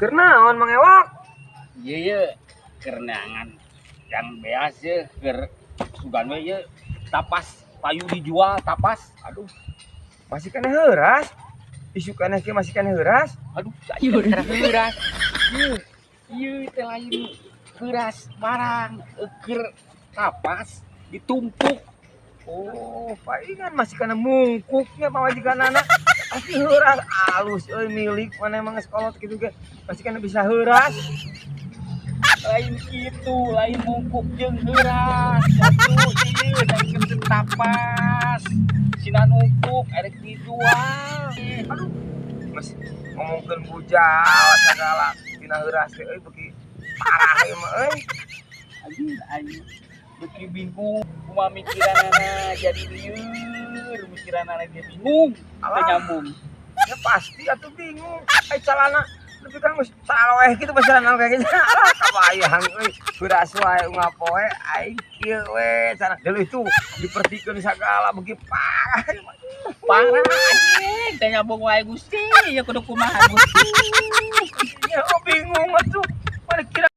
Keur naon, Mang Ewok? Ieu ye keur neangan yang beas ye, keur sugan we ye tapas payu dijual tapas. Aduh. Masih keneh heuras. Isuk keneh kieu masih keneh heuras. Aduh, saya teh heuras. Ieu ieu teh lain heuras barang, keur tapas ditumpuk. Oh, palingan masih keneh mungkuknya pamajikanana. Pasti heuras alus euy, milik mana emang sekolot gitu ge. Masih keneh bisa heuras. Lain kitu, lain mungkuk jeung heuras. Atuh ieu daikeun tapas. Sina numpuk erek dijual. Aduh, mas ngomongkeun bujal segala tina heuras teh euy, beuki parah ieu mah euy. Anjing, aing beuki bingung kumaha mikiranana, jadi lieur mikiranana ge, bingung teu Alah. nyambung. Ya pasti atuh bingung. Ai calana nepi ka geus saloeh kitu pasaran kayak gitu. Alah, kabayang euy. Heuras wae unggal poe aing kieu we cara. Deuleu itu dipertikeun sagala, beuki parah ieu mah. Parah anjing, teu nyambung wae. Gusti, ya kudu kumaha, Gusti? Ya, oh, bingung atuh. Mana kira